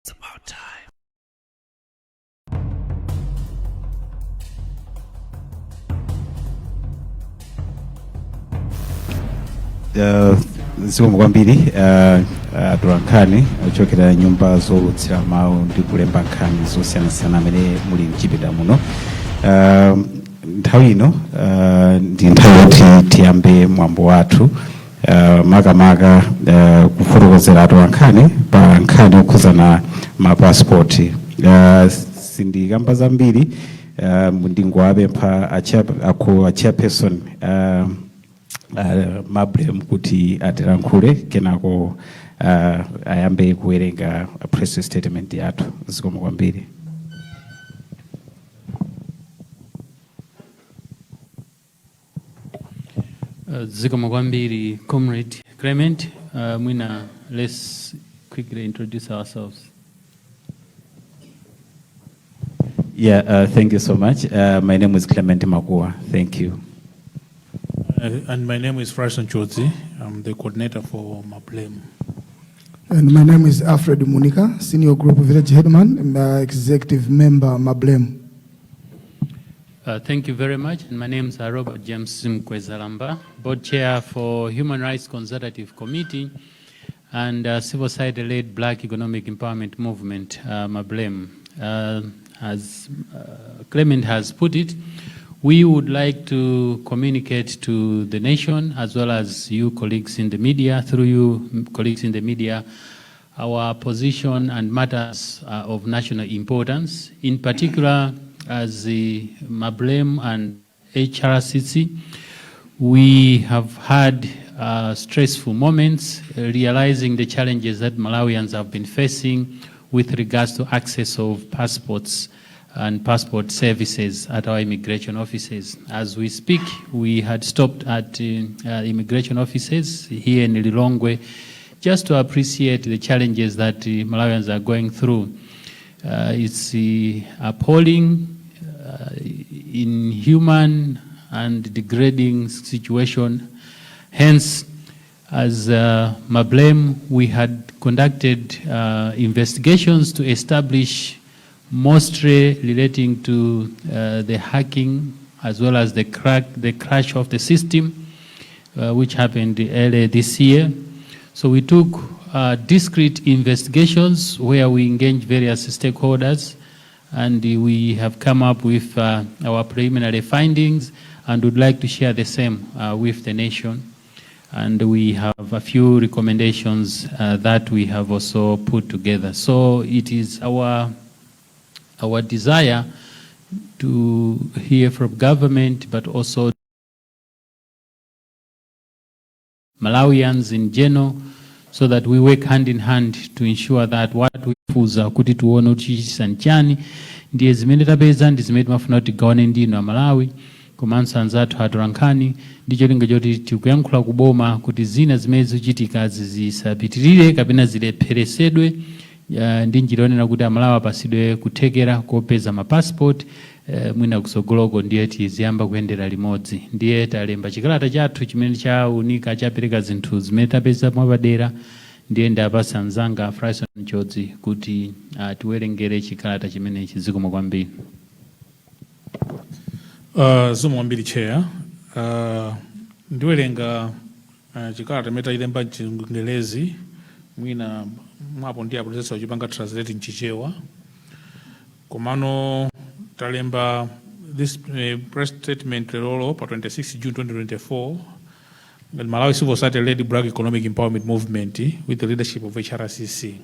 It's about time. Zikomo kwambiri atolankhani ochokera nyumba zowulutsira mawu ndi kulemba nkhani zosiyanasiyana amene muli mchipinda muno. Nthawi ino ndi nthawi yoti tiyambe mwambo wathu, makamaka kufotokozera atolankhani pa nkhani yokhuzana mapasipoti. Sindikamba zambiri, ndingowapempha a chairperson MABLEM kuti atilankhule, kenako ayambe kuwerenga press statement yathu. Zikomo kwambiri. Zikomo kwambiri, Comrade Clement. Mwina let's quickly introduce ourselves. Yeah, thank you so much. My name is Clement Makua. Thank you. And my name is Frison Chodzi. I'm the coordinator for MABLEM. And my name is Alfred Munika, Senior Group Village Headman and Executive Member, MABLEM. Thank you very much. And my name is Robert James Mkwezalamba, Board Chair for Human Rights Consultative Committee and Civil Society-led Black Economic Empowerment Movement, MABLEM. As Clement has put it, we would like to communicate to the nation as well as you colleagues in the media, through you colleagues in the media, our position and matters of national importance. In particular, as the MABLEM and HRCC, we have had stressful moments realizing the challenges that Malawians have been facing with regards to access of passports and passport services at our immigration offices. As we speak, we had stopped at immigration offices here in Lilongwe just to appreciate the challenges that Malawians are going through. It's appalling, inhuman and degrading situation. Hence, as MABLEM, we had conducted investigations to establish mostly relating to the hacking as well as the crash of the system, which happened earlier this year. So we took discrete investigations where we engaged various stakeholders, and we have come up with our preliminary findings and would like to share the same with the nation. And we have a few recommendations that we have also put together. So it is our desire to hear from government, but also Malawians in general, so that we work hand in hand to ensure that what we fuza kuti tione kuti chichitisa nchani. Ndiye zimene tapeza ndi zimene timafuna kuti tigawane ndinu Amalawi komanso anzathu atolankhani, ndi cholinga choti tikuyankhula kuboma kuti zina zimene zikuchitikazi zisapitirire kapena zilepheresedwe ndi njira yonena kuti Amalawi apasidwe kuthekera kopeza mapassport mwina kusogoloko. Ndiye tiziyamba kuyendera limodzi. Ndiye talemba chikalata chathu chimene chaunika, chapereka zinthu zimene tapeza mwapadera. Ndiye ndapasa mzanga Frison Chodzi kuti tiwerengere chikalata chimenechi. Zikomo kwambiri. Zikomo kwambiri, Chair. Ndiwerenga chikalata chimene tachilemba mchingerezi, mwina mwapo ndi apo chipanga translate mchichewa. Komano talemba this press statement lero pa 26 June 2024 ngati Malawi Civil Society led Black Economic Empowerment Movement with the leadership of HRCC.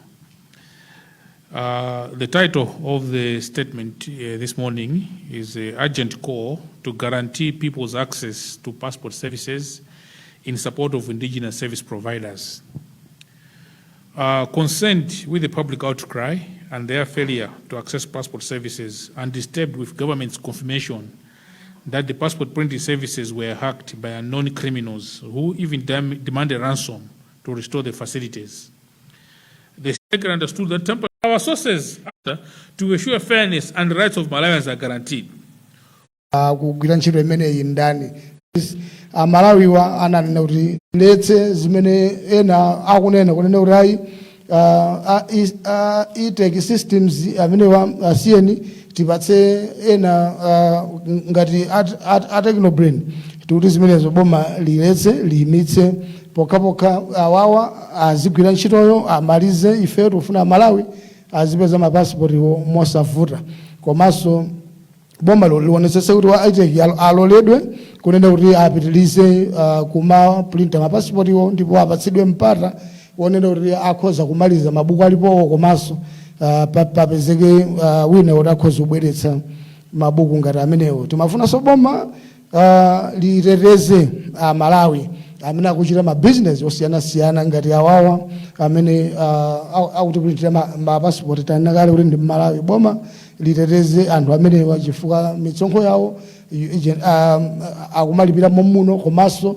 The title of the statement this morning is Urgent Call to Guarantee People's Access to Passport Services in Support of Indigenous Service Providers. Concerned with the public outcry and their failure to access passport services, and disturbed with government's confirmation that the passport printing services were hacked by unknown criminals who even demanded ransom to restore the facilities. The second understood that our sources to ensure fairness and the rights of Malawians are guaranteed. Kugwira ntchito imeneyi ndani? Amalawiwa ananena kuti letse zimene ena akunena, kunena kuti ayi, Itech Systems amenewa asiyeni, tipatse ena ngati a Technobrain. Tikuti zimenezo boma liletse, liyimitse pokhapokha awawa azigwira ntchitoyo amalize. Ifeyo tikufuna Malawi azipeza mapasipotiwo mosavuta. Komanso boma lionetsetse kuti wa Itech aloledwe kunena kuti apitilize kuma printa mapasipotiwo, ndipo apatsidwe mpata wonena kuti akhoza kumaliza mabuku alipowo, komanso papezeke wina woti akhoza kubweretsa mabuku ngati amenewo. Timafunanso boma liteteze Amalawi amene akuchita mabizinesi osiyanasiyana ngati awawa amene akutipulintira mapasipoti. Tanena kale kuti ndi Mmalawi. Boma liteteze anthu amenewa chifukwa misonkho yawo akumalipira momuno, komanso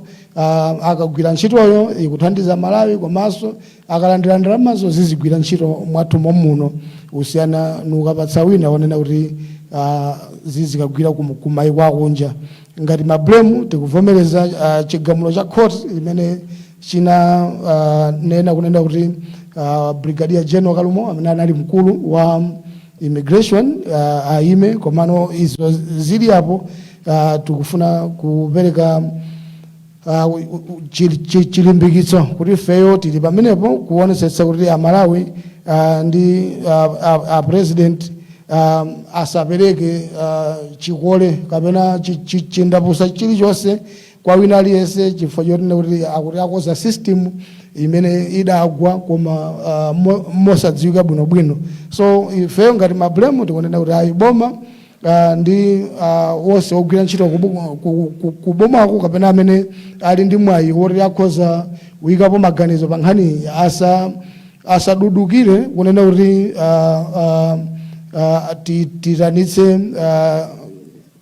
akagwira ntchitoyo ikuthandiza Malawi, komanso akalandira ndalamazo zizigwira ntchito mwathu momuno, usiyana nukapatsa wina onena kuti zizikagwira kumayiko akunja. Ngati MABLEM tikuvomereza chigamulo cha court imene china nena kunena kuti Brigadier General Kalumo amene anali mkulu wa immigration aime. Komano izo zili apo, tikufuna kupereka chilimbikitso kuti ifeyo tili pamenepo kuonetsetsa kuti Amalawi ndi a president asapereke chikole kapena chindapusa chilichonse kwa wina aliyense, chifukwa chotena kuti akuti akoza system imene idagwa koma mosadziwika bwinobwino. So ifeyo ngati MABLEM tikunena kuti ayi, boma ndi wonse ogwira ntchito kubomako kapena amene ali ndi mwayi woti akhoza kuyikapo maganizo pa nkhani asadudukire kunena kuti titanitse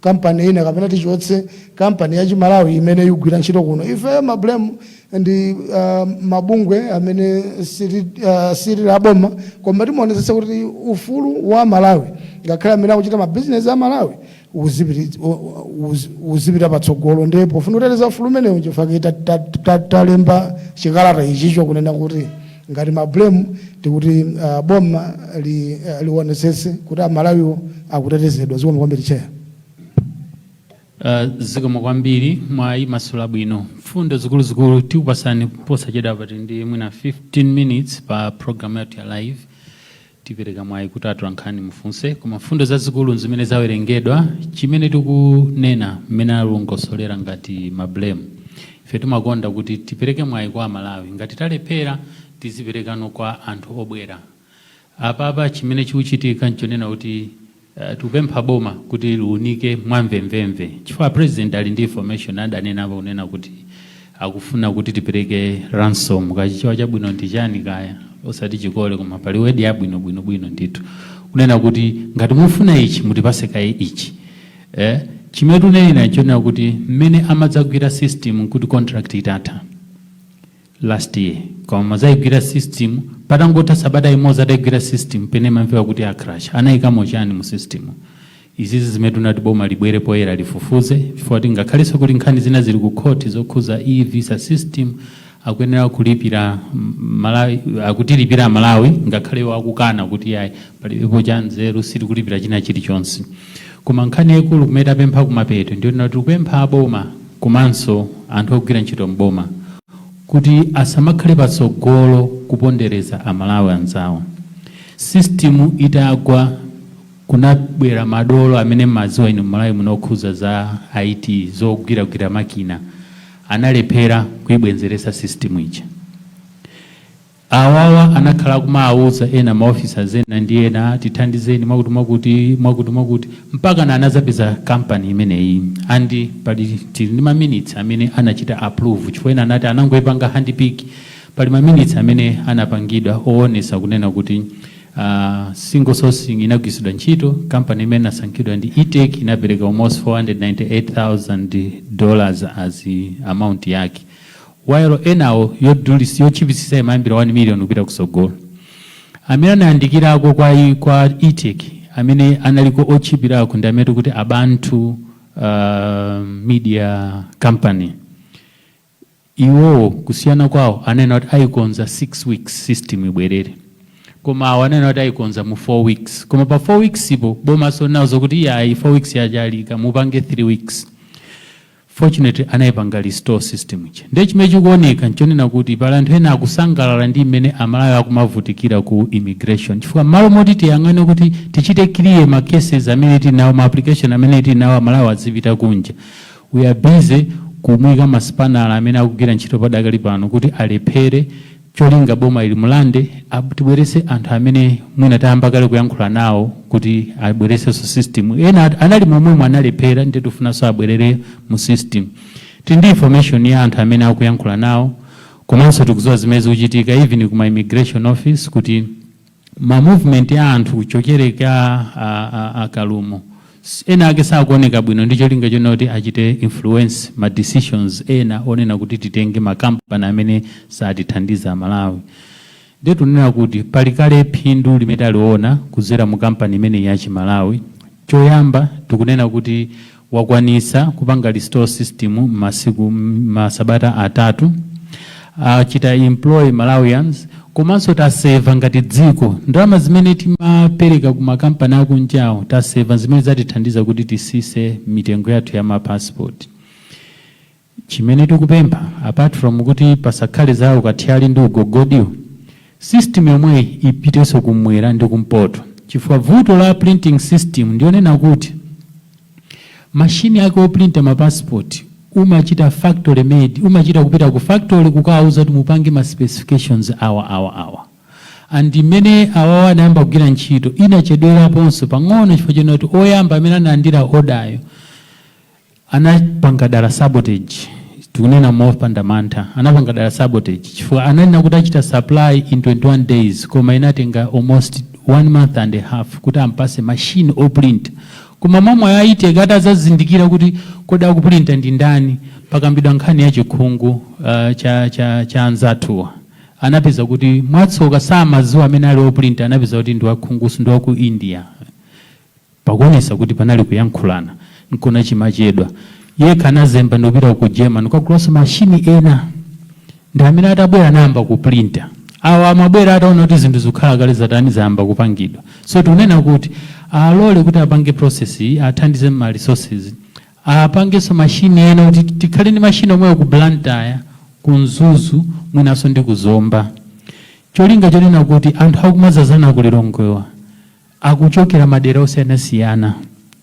kampani ina kapena tichotse kampani ya Chimalawi imene ikugwira ntchito kuno. Ife MABLEM ndi mabungwe amene sili laboma, koma timaonetsetsa kuti ufulu wa Malawi, ngakhale amene akuchita mabizinesi a Malawi, uzipita patsogolo. Ndipo pofuna kuteteza ufulu umenewu, chifukwa talemba chikalata ichicho kunena kuti ngati MABLEM tikuti boma lionetsetse kuti Amalawiwo akutetezedwa. Zikomo kwambiri, Chair. Zikomo kwambiri, mwayimasula bwino mfundo zikuluzikulu. Tikupasani posachedwa pati ndi mwina 15 minutes pa program yathu ya live, tipereka mwayi kuti atolankhani mufunse, koma mfundo zazikulu zimene zawerengedwa, chimene tikunena mmene alongosolera ngati MABLEM, ife timakonda kuti tipereke mwayi kwa Amalawi. Ngati talephera, tiziperekano kwa anthu obwera apapa. Chimene chikuchitika nchonena kuti tikupempha boma kuti liunike mwamvemvemve, chifukwa president ali ndi information, adanena apo kunena kuti akufuna kuti tipereke ransom, kachichewa chabwino ndi chani kaya, osati chikole, koma pali word yabwino bwinobwino ndithu, kunena kuti ngati mufuna ichi mutipase kaye ichi. Chimene tunenera nchonena kuti mmene amadzagwira system kuti contract itatha last year, koma mazayigwira system patangotha sabata imodzi atayigwira system, pene mamveka kuti a crash, anayikamo chani mu system? Izizi zimene tunati boma libwere poyera, lifufuze, chifukwa kuti ngakhalenso kuti nkhani zina zili ku court zokhuza e-visa system, akuyenera kulipira Malawi, akutilipira Malawi, ngakhale iwo akukana kuti yayi, palibepo cha nzeru, sitikulipira china chilichonse. Koma nkhani yaikulu kumene tapempha kumapeto ndiyo tinati tikupempha aboma komanso anthu ogwira ntchito mboma kuti asamakhale patsogolo kupondereza Amalawi anzawo. System itagwa, kunabwera madolo amene madziwa inu Mmalawi munokhuza za IT, zogwiragwira makina, analephera kuibwenzeresa system ija. Awawa anakhala kumawuza ena, maofficers ena ndi ena, tithandizeni mwakuti mwakuti mwakuti mwakuti, mpaka na anazapeza kampani imeneyi. And pali, tili ndi ma minutes amene anachita approve, chifukwa ena anati anangoipanga handpick. Pali ma minutes amene anapangidwa oonesa kunena kuti single sourcing inagwiritsidwa ntchito. Kampani imene inasankhidwa ndi Etech, inapereka almost $498,000 as amount yake, while enawo yodulisa yochipitsisa imayambira 1 million kupita kusogolo. Amene anayandikirako kwa Etech, amene analiko otchipirako, ndi amene tikuti Abantu Media Company. Iwowo kusiyana kwawo anena kuti ayikonza 6 weeks system ibwerere. Koma awa anena kuti ayikonza mu 4 weeks, koma pa 4 weeks ipo bomaso nazo kuti iyayi, 4 weeks yachalika, mupange 3 weeks. Fortunately anayipanga restore system ija. Ndiye chimene chikuoneka nchonena kuti pali anthu ena akusangalala ndi mmene Amalawi akumavutikira ku immigration, chifukwa malo moti tiyang'ane kuti tichite clear ma cases amene tinawo, ma application amene tinawo, Amalawi azipita kunja, we are busy kumwika masipanala amene akugwira ntchito padakali pano kuti alephere, cholinga boma ili mulande, tibwerese anthu amene mwina tayamba kale kuyankhula nawo kuti abweresenso system. Ena anali momwemo, analephera, ndiye tifunanso abwerere mu system. Tili ndi information ya anthu amene akuyankhula nawo, komanso tikudziwa zimene zikuchitika even kuma immigration office, kuti ma movement ya anthu kuchokereka akalumo ena ake sakuoneka bwino, ndi cholinga chona kuti achite influence ma decisions ena onena kuti titenge makampani amene satithandiza Malawi. Ndiye tunena kuti pali kale phindu limene taliona kudzera mu kampani imene ya Chimalawi. Choyamba, tikunena kuti wakwanisa kupanga restore system masiku masabata 3, achita employ Malawians, komanso taseva ngati dziko ndalama zimene timapereka ku makampani akunjawo. Taseva zimene zatithandiza kuti tisise mitengo yathu ya mapassport. Chimene tikupempha, apart from kuti pasakhale za ukathyali ndi ugogodiwo, system yomweyi ipitenso kumwera ndi kumpoto, chifukwa vuto la printing system ndionena kuti mashini ake oprinta mapassport umachita factory made, umachita kupita ku factory kukawauza kuti mupange ma specifications awa, awa, awa. And mmene awawa anayamba kugwira ntchito inachedweraponso pang'ono, chifukwa chonena kuti oyamba amene analandira order yo anapanga dala sabotage. Tikunena mopanda mantha, anapanga dala sabotage, chifukwa ananena kuti achita supply in 21 days, koma inatenga almost one month and a half kuti ampase machine oprint. Koma momwe aiteka, atazazindikira kuti kodi akuprinta ndi ndani, pakambidwa nkhani ya chikhungu cha anzathuwa, anapeza kuti mwatsoka samadziwa amene ali oprinta. Anapeza kuti ndi wakhungusu, ndi waku India. Pakuonesa kuti panali kuyankhulana nkona chimachedwa. Yekha anazemba ndikupita ku German kukagulanso mashini ena, ndi amene atabwera anayamba kuprinta. Awa amabwera ataona kuti zinthu zikukhala kale zatani, zayamba kupangidwa. So tikunena kuti alole kuti apange process iyi, athandize ma resources, apangenso mashini ena kuti tikhale ndi mashini omweyo ku Blantyre, ku Mzuzu, mwinanso ndi ku Zomba, cholinga chonena kuti anthu akumazazana ku Lilongwewa akuchokera madera osiyanasiyana.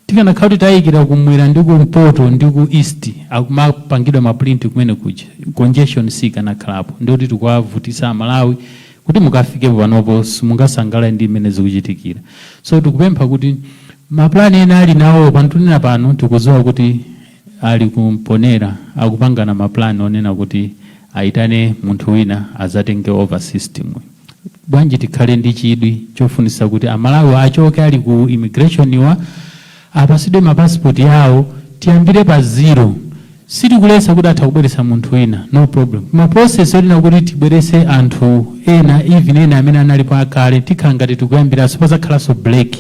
Tikanakhala kuti tayikira kumwera ndi kumpoto ndi ku east, akumapangidwa ma print kumene kuja, congestion sikanakhalapo. Ndikuti tikuwavutisa Amalawi kuti mukafikepo panopo simungasangalale ndi mmene zikuchitikira. So tikupempha kuti maplani ena ali nawo pantunena pano, tikudziwa kuti ali kumponera akupangana maplani onena kuti ayitane munthu wina azatenge over system. Bwanji tikhale ndi chidwi chofunisa kuti Amalawi achoke ali ku immigration wa, apasidwe mapasipoti yawo, tiyambire pa zero. Sitikulesa kuti atha kubweretsa munthu wina, no problem. Ma process yonena kuti tibwerese anthu ena, even ena amene analipo akale, tikhala ngati tikuyambiranso, pazakhalanso break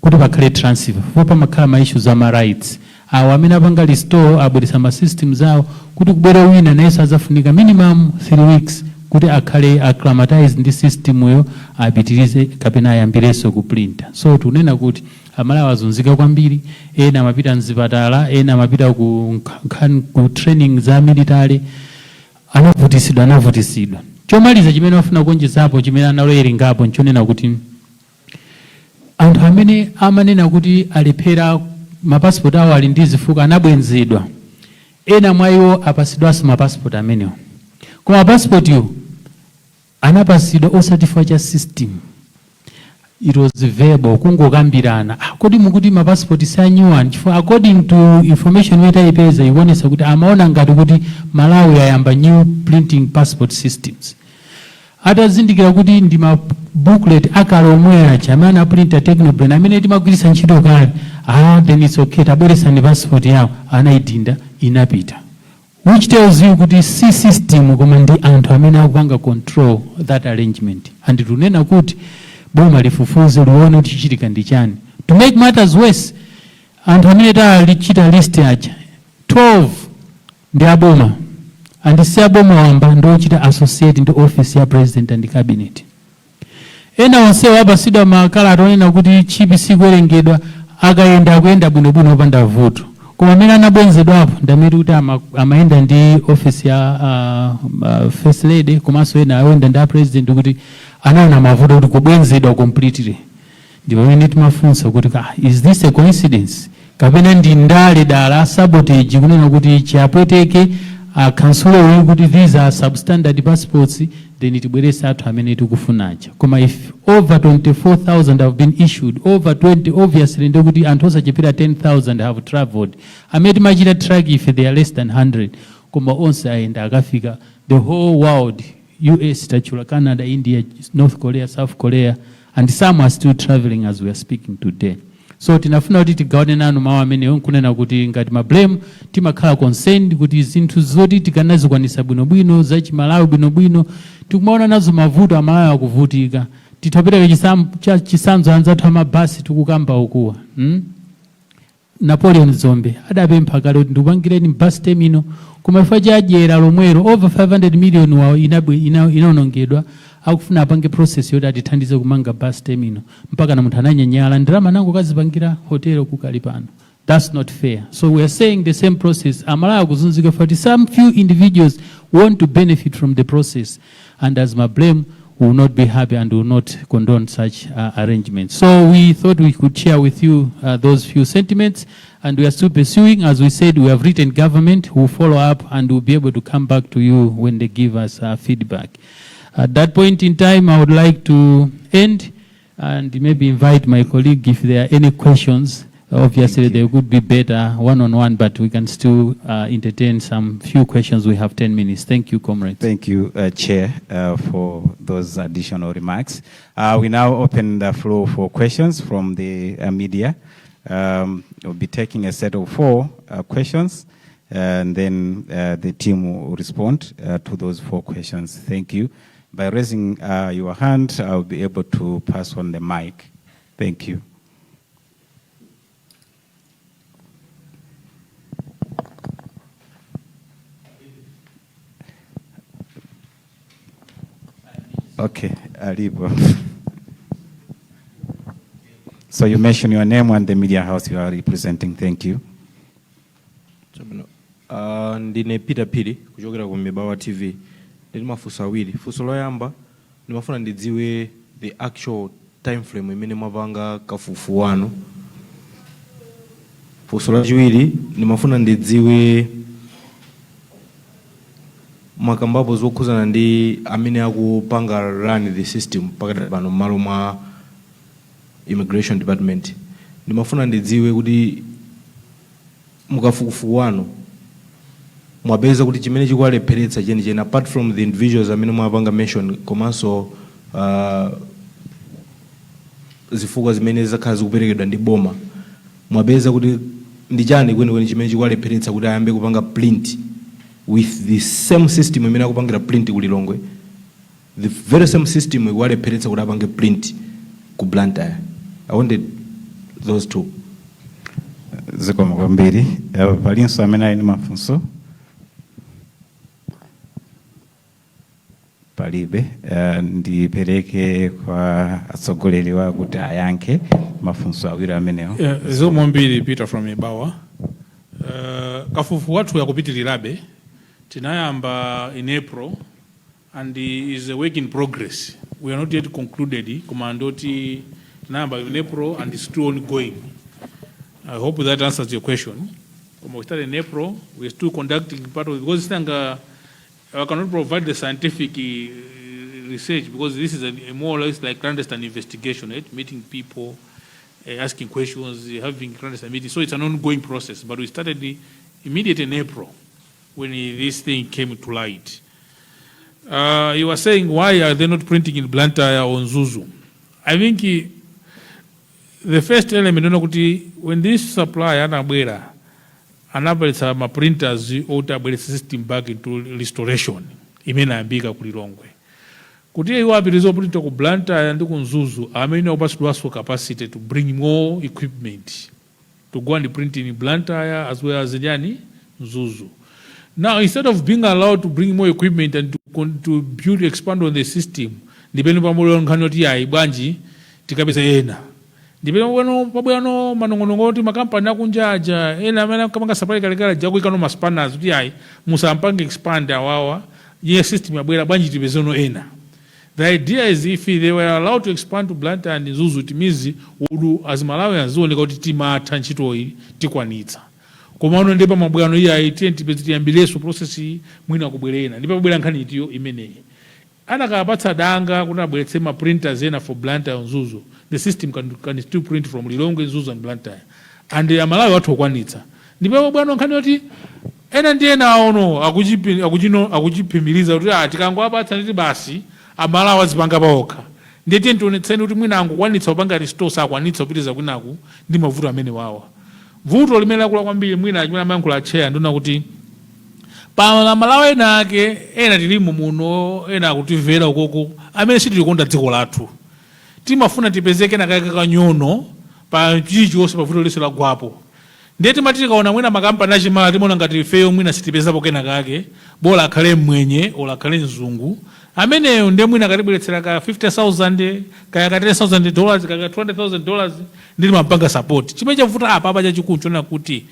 kuti pakhale transfer, po pamakhala ma issues ama rights. Awo amene apanga restore abweretsa ma systems awo, kuti kubwera wina nayenso azafunika minimum 3 weeks kuti akhale acclimatized ndi system yo, apitirize kapena ayambirenso kuprinta. So tikunena kuti Amalawi azunzika kwambiri. Ena amapita mzipatala, ena amapita ku training za military, anavutisidwa, anavutisidwa. Chomaliza chimene wafuna kuonjezapo, chimene analoyerengapo, nchonena kuti anthu amene amanena kuti alephera, mapasipoti awo ali ndi zifukwa, anabwenzedwa. Ena mwa iwo apasidwanso mapasipoti amenewo, koma mapasipotiwo anapasidwa osati chifukwa cha system. It was verbal, kungokambirana. Ah, kodi mukuti mapasipoti si a new one? Chifukwa according to information imene tayipeza, ikuonesa kuti amaona ngati kuti Malawi ayamba new printing passport systems. Atazindikira kuti ndi ma booklet akale omwe aja amene anaprinta Technobrain, amene timagwiritsa ntchito kale, ah, then it's okay, tabweresani passport yawo. Anayidinda, inapita, which tells you kuti si system koma ndi anthu amene akupanga control that arrangement. And tunena kuti boma lifufuze, lione kuti chichitika ndi chani. To make matters worse, anthu amene talichita list aja, 12 ndi aboma, and si aboma wamba, ndi ochita associate ndi office ya president and cabinet. Ena onsewo apasidwa makalata onena kuti chip sikuwerengedwa, akayenda akuyenda bwinobwino opanda vuto. Koma amene anabwenzedwapo ndamene kuti amayenda ndi office ya First Lady, komanso ena ayenda ndi a President, kuti anaona mavuto kuti kubwenzedwa completely. Ndipo pamene timafunsa kuti, ah, is this a coincidence kapena ndi ndale dala, sabotage, kunena kuti chiapweteke akhansule uyu kuti these are substandard passports, then tibwerese athu amene tikufunacha? Koma if over 24,000 have been issued, over 20, obviously ndikuti anthu osachepera 10,000 have traveled. Amene timachita track if they are less than 100, koma onse ayenda akafika the whole world: US tachula, Canada, India, North Korea, South Korea, and some are still traveling as we are speaking today. So tinafuna kuti tigawane nanu mawu amenewo, nkunena kuti ngati MABLEM timakhala concerned kuti zinthu zoti tikanazikwanisa bwinobwino zachimalawi bwinobwino, tikumaona nazo mavuto, Amalawi akuvutika. Tithapereka chisanzo, anzathu amabasi tikukamba ukuwa, Napoleon Zombe adapempha kale kuti ndikupangireni bus terminal, koma chifukwa cha dyera lomwero over 500 million wawo inawonongedwa. Akufuna apange process yoti atithandize kumanga bus terminal, mpaka na munthu ananyanyala ndalama nango kazipangira hotel kukali pano. That's not fair. So we are saying the same process, Amalawi akuzunzika for some few individuals want to benefit from the process, and as MABLEM we will not be happy and will not condone such arrangements. So we thought we could share with you those few sentiments, and we are still pursuing. As we said, we have written government, who will follow up and will be able to come back to you when they give us feedback. At that point in time, I would like to end and maybe invite my colleague if there are any questions. Obviously, they could be better one-on-one, but we can still entertain some few questions. We have 10 minutes. Thank you, comrades. Thank you, Chair, for those additional remarks. We now open the floor for questions from the media. We'll be taking a set of four questions, and then the team will respond to those four questions. Thank you. By raising your hand, I'll be able to pass on the mic. Thank you. Okay, alipo. So you mention your name and the media house you are representing. Thank you. Chabwino. Ndine Peter Phiri kuchokera ku Mibawa TV. Ndili mafunso awiri. Funso loyamba, ndimafuna ndidziwe the actual time frame imene mwapanga kafukufuku wanu. Funso lachiwiri, ndimafuna ndidziwe, mwakambapo zokhuzana ndi amene akupanga run the system pakati pano m'malo mwa Immigration Department. Ndimafuna ndidziwe kuti mukafukufuku wanu mwapeza kuti chimene chikuwalepheretsa chenicheni, apart from the individuals amene mwapanga mention, komanso zifukwa zimene zakhala zikuperekedwa ndi boma, mwapeza kuti ndi chani kwenikweni chimene chikuwalepheretsa kuti ayambe kupanga print with the same system imene akupangira print ku Lilongwe? The very same system ikuwalepheretsa kuti apange print ku Blantyre. I wanted those two. Zikomo kwambiri. Palinso amene ali ndi mafunso? Palibe. Ndipereke kwa atsogoleri wa kuti ayankhe mafunso awiri amenewo. Yeah, zikomo kwambiri, Peter from Mibawa. Kafukufuku wathu yakupitirirabe. Tinayamba in April and is a work in progress. We are not yet concluded, koma ndoti tinayamba in April and it's still ongoing. I hope that answers your question. Koma we started in April, we are still conducting part of, because sinanga I cannot provide the scientific research because this is a more or less like clandestine investigation, right? Meeting people, asking questions, having clandestine meetings. So it's an ongoing process. But we started immediately in April when this thing came to light. You were saying, why are they not printing in Blantyre or Mzuzu? I think the first element, kuti when this supply anabwera, anabweretsa ma printers oti abweretse system back into restoration imene ayambika ku Lilongwe, kuti iwo apitirize kuprinta ku Blantyre ndi ku Mzuzu, amene akupatsidwanso capacity to bring more equipment to go and print in Blantyre as well as yani Mzuzu. Now, instead of being allowed to bring more equipment and to build, expand on the system, Ndipeno pambuyo nkhani yoti ayi, bwanji tikapeza ena. Ndipeno pano pabwano manong'onong'o kuti makampani akunja aja ena amene akamanga supply kalekale aja akuyikano ma spanners kuti ayi, musampange expand awawa, ye system yabwera, bwanji tipezeno ena. The idea is, if they were allowed to expand to Blantyre and Mzuzu, it means udu as Malawians zioneka kuti timatha ntchitoyi, tikwanitsa. Komano ndi pamabwano iyayi, tiye tipeze, tiyambirenso process iyi, mwina kubwera ena. Ndipo pabwera nkhani itiyo imeneyi, anakapatsa danga kuti abweretse ma printers ena for Blantyre, Mzuzu, the system can still print from Lilongwe, Mzuzu and Blantyre, and Amalawi athu okwanitsa. Ndipo bwano nkhani yoti ena ndi ena aono akuchiphimiriza kuti ah, tikangowapatsa nditi basi, Amalawi azipanga paokha. Ndiye tiye tionetseni kuti mwina angokwanitsa kupanga restore, sakwanitsa kupitiriza kwinaku ndi mavuto amene wawa. Vuto limene lakula kwambiri, mwina chimene amayankhula a chair, ndiona kuti pa Malawi ena ake, ena tilimo muno, ena akutimvera ukoko, amene sitilikonda dziko lathu, timafuna tipezeke nakake kanyono pa chilichonse, pa vuto lonse lagwapo. Ndiye timati tikaona mwina makampani achimala, timaona ngati ifeyo mwina sitipezapo kena kake, bola akhale mwenye ola akhale mzungu ameneyo, ndiye mwina akatibweretsera ka 50,000, kaya ka $10,000, kaya ka $200,000, ndili mampanga support. Chimene chavuta apa apa chachikulu chonena kuti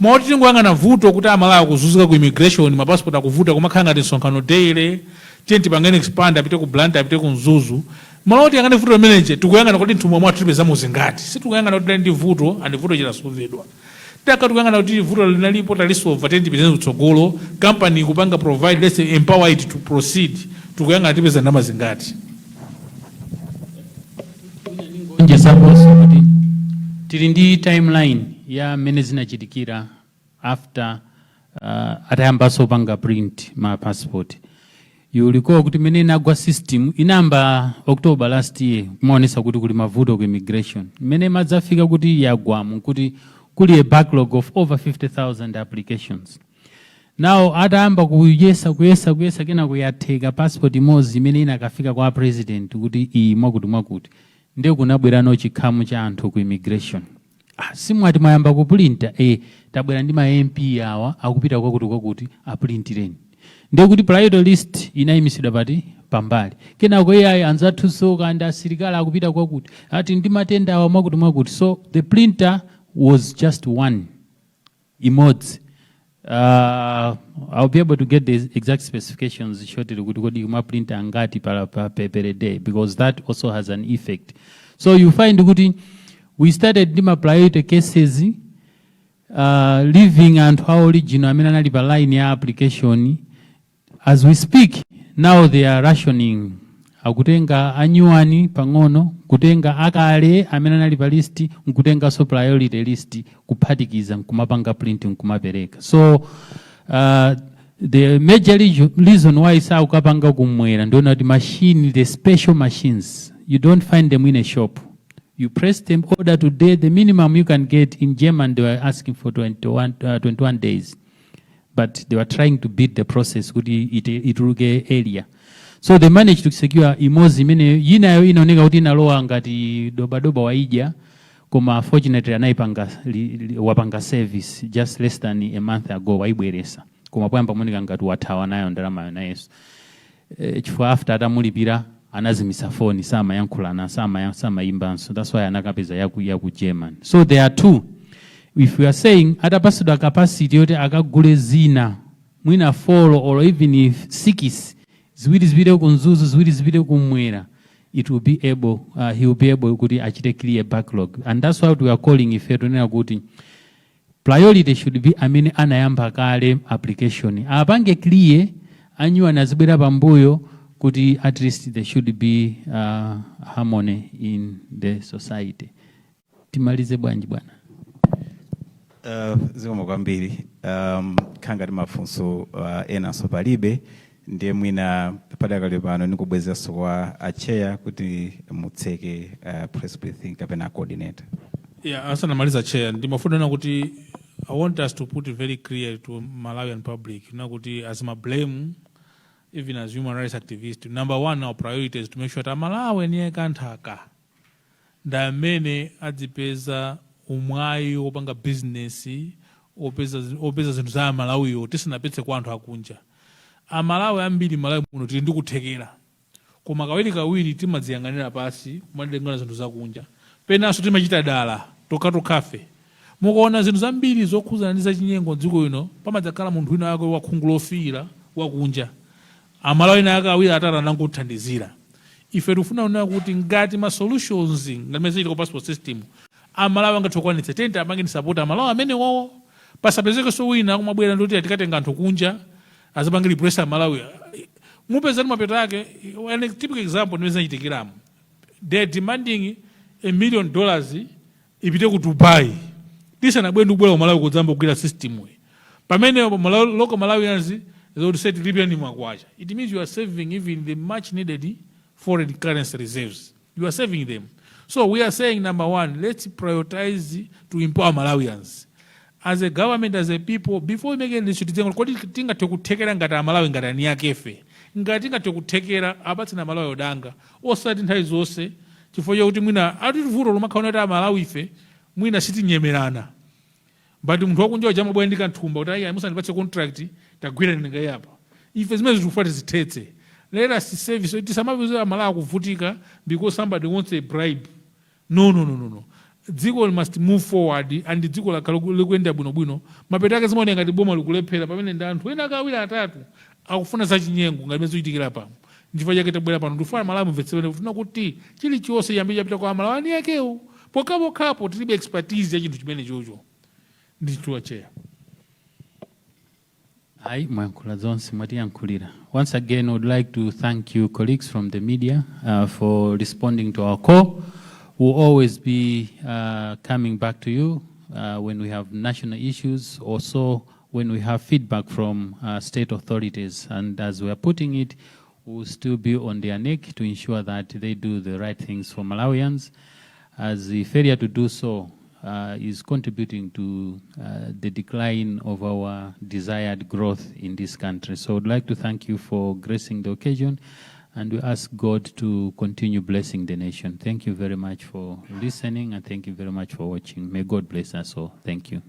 moti tingoyang'ana vuto kuti Amalawi akuzunzika ku immigration, mapassport akuvuta, kumakhala ngati msonkhano daily, tiye tipangene expand, apite ku Blantyre, apite ku Mzuzu. Malo oti yang'ane vuto limeneje, tikuyang'ana kuti mthumwa mwathu tipezamo zingati. Sitikuyang'ana kuti ndi vuto and vuto chilasolvedwa. Taka tikuyang'ana kuti vuto linalipo, talisolva, tiye tipezeni kutsogolo, company kupanga provide, let's empower it to proceed. Tikuyang'ana tipeza ndalama zingati. Onjezaponso kuti tili ndi timeline ya mmene zinachitikira after atayambanso kupanga print ma passport. You recall kuti mmene inagwa system inayamba October last year, kumaonesa kuti kuli mavuto ku immigration. Mmene madzafika kuti yagwamu, kuti kuli a backlog of over 50,000 applications. Now atayamba kuyesa, kuyesa, kuyesa, kena kuyatheka passport imodzi imene inakafika kwa president kuti iyi mwakuti mwakuti, ndiye kunabwerano chikhamu cha anthu ku immigration. Ah, simwati mwayamba kuprinta? Tabwera ndi ma MP awa, akupita kwakuti kwakuti, aprintireni. Ndiye kuti priority list inayimisidwa pati pambali. Kenako iyayi, anzathunso kandi asilikali akupita kwakuti, ati ndi matenda awa mwakuti mwakuti. So the printer was just one, imodzi. I'll be able to get the exact specifications shortly kuti kodi kumaprinter angati pa per day, because that also has an effect. So you find kuti we started ndi ma priority cases, leaving anthu a original amene anali pa line ya application. As we speak now, they are rationing, akutenga anyuwani pang'ono, kutenga akale amene anali pa list, nkutenganso priority list, kuphatikiza, nkumapanga print, nkumapereka. So the major reason why sakukapanga kumwera ndiona kuti machine, the special machines, you don't find them in a shop. You press them, order today, the minimum you can get in German, they were asking for 21 days, but they were trying to beat the process kuti ituluke earlier. So they managed to secure imodzi imene yinayo inaoneka kuti inalowa ngati dobadoba waidya, koma fortunately anayipanga wapanga service just less than a month ago, waibweresa. Koma poyamba muoneka ngati wathawa nayo ndalamayo nayenso, chifukwa after atamulipira anazimisa foni, samayankhulana, samayimbanso. That's why anakapeza yaku German. So there are two. If we are saying atapasidwa capacity yoti akagule zina mwina 4 or even if 6, ziwiri zipite ku Mzuzu, ziwiri zipite kumwera, it will be able he will be able kuti achite clear backlog. And that's what we are calling. Ife tunena kuti priority should be amene anayamba kale application, apange clear, anyuwani azibwera pambuyo, kuti at least there should be harmony in the society. Timalize bwanji, bwana? Zikomo kwambiri. Khanga mafunso enanso palibe, ndiye mwina padakali pano nikubwezeranso kwa a chair kuti mutseke press briefing kapena coordinator. Yeah, asanamaliza chair, ndimafuna na kuti I want us to put it very clear to Malawian public na kuti as MABLEM, even as human rights activists, number one, our priority is to make sure that Amalawi niye kanthaka ndi amene adzipeza umwayi wopanga business, opeza zinthu za Amalawiyo, tisanapetse kwa anthu akunja. Amalawi ambiri Malawi muno tili ndi kuthekera. Koma kawirikawiri timadziyang'anira pasi, kumatengera zinthu zakunja. Penanso timachita dala tokhatokhafe. Mukaona zinthu zambiri zokhuzana ndi zachinyengo mdziko lino, pamadzakhala munthu wina wake wakhungu lofiira wakunja, Amalawi ena ake awiri atatu anangothandizira. Ife tikufuna kunena kuti ngati ma solutions ngati mene zichitika passport system, Amalawi angathe kukwanitsa, tiyeni apange support Amalawi amenewowo. Pasapezekenso wina kumabwera ndikuti tikatenga anthu kunja azapange replace Amalawi. Mupeza ndi mapeto ake. An typical example ndimene zinachitikiramo: they are demanding $1 million ipite ku Dubai tisanabwere ndikubwera ku Malawi kudzamba kugwira system iyi. Pamene Malawi, local Malawians, they would say tilipirani makwacha. It means you are saving even the much needed foreign currency reserves. You are saving them. So we are saying, number one, let's prioritize to empower Malawians as a government, as a people. Before we make any decision, tizengo kodi tingathe kuthekera ngati Amalawi, ngati ani akefe, ngati tingathe kuthekera, apatseni Amalawi odanga, osati nthawi zonse chifukwa chakuti mwina ati vuto lomakhaona kuti Amalawi ife mwina sitinyemerana, but munthu wakunja uja amabwera ndi kanthumba kuti ayi, musandipatse contract, tagwira ndingayi apa. Ife zimene zikufa tizithetse. Let us service. Tisamapeza Amalawi akuvutika because somebody wants a bribe. No, no, no, no, no. Dziko must move forward and dziko lakhala likuyenda bwinobwino. Mapeto ake zimaoneka ngati boma likulephera, pamene ndi anthu ena akawiri atatu akufuna zachinyengo ngati zimene zikuchitikira pano. Nchifukwa chake tabwera pano. Ndikufuna Malawi mumvetsere, kufuna kuti chilichonse chiyambi chapita kwa Amalawi ani akewo. Pokhapokhapo tilibe expertise ya chinthu chimene chocho. Ndithu, Chair. Ayi, mwayankhula zonse, mwatiyankhulira. Once again, I would like to thank you, colleagues from the media, for responding to our call. We'll always be coming back to you when we have national issues, also when we have feedback from state authorities. And as we are putting it, we'll still be on their neck to ensure that they do the right things for Malawians, as the failure to do so is contributing to the decline of our desired growth in this country. So I'd like to thank you for gracing the occasion, and we ask God to continue blessing the nation. Thank you very much for listening, and thank you very much for watching. May God bless us all. Thank you.